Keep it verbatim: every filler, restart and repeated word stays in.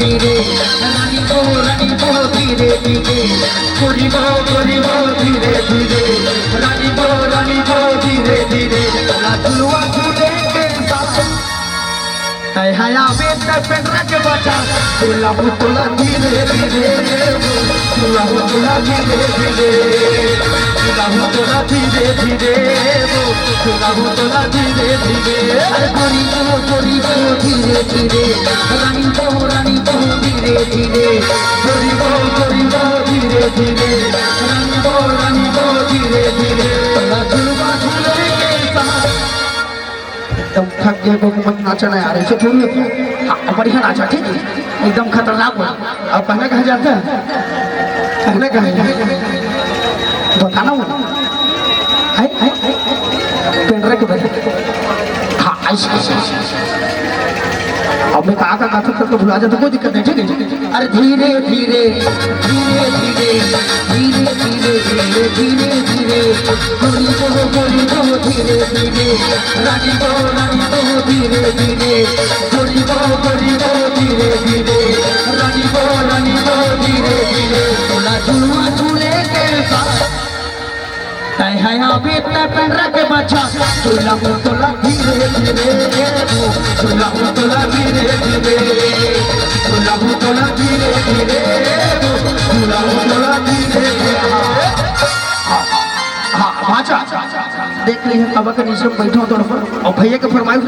धीरे, रानी बो, रानी बो, धीरे धीरे, गोरी बो, गोरी बो, धीरे धीरे, रानी बो, रानी बो, धीरे धीरे, तोला झुलवा झूले के साथ। हाय हाय, आबे त पेंडरा के बच्चा, झुलवा तोला धीरे धीरे, झुलवा तोला धीरे धीरे, झुलवा तोला धीरे धीरे, झुलवा तोला धीरे धीरे। अरे गोरी बो, गोरी बो, धीरे धीरे, रानी बो, रानी बो, धीरे धीरे, गोरी बो, गोरी बो, धीरे धीरे, रानी बो, रानी बो, धीरे धीरे, तोला झुलवा झूले के साथ। एकदम थक गए, बहुत मत नाचा ना यार, ऐसे थोड़ी होता है। हाँ, बढ़िया नाचा, ठीक है, एकदम खतरनाक हो। अब पहले कहा जाता है, पहले कहा जाता है, बताना वो है, है, है? पेंडरा के बजे। हाँ, ऐसे, ऐसे, ऐसे, ऐसे। अब मैं कहा का गाथक करके भुला जाता, कोई दिक्कत नहीं, ठीक है? अरे धीरे धीरे, धीरे धीरे, धीरे धीरे, धीरे धीरे, धीरे, गोरी बो, गोरी बो, धीरे धीरे, रानी बो, रानी बो, धीरे धीरे, गोरी बो, गोरी बो, धीरे धीरे, रानी बो, रानी बो, धीरे धीरे, तोला झुलवा झूले के साथ। तय है अभी तय पेंडरा के बच्चा, झुलवा तोला धीरे धीरे, झुलवा तोला धीरे धीरे, झुलवा तोला धीरे धीरे, झुलवा तोला धीरे धीरे। हाँ, हाँ, हाँ, बाचा। देख ली है, अब के नीचे बैठो तोड़ पर, और भैया के फरमाइश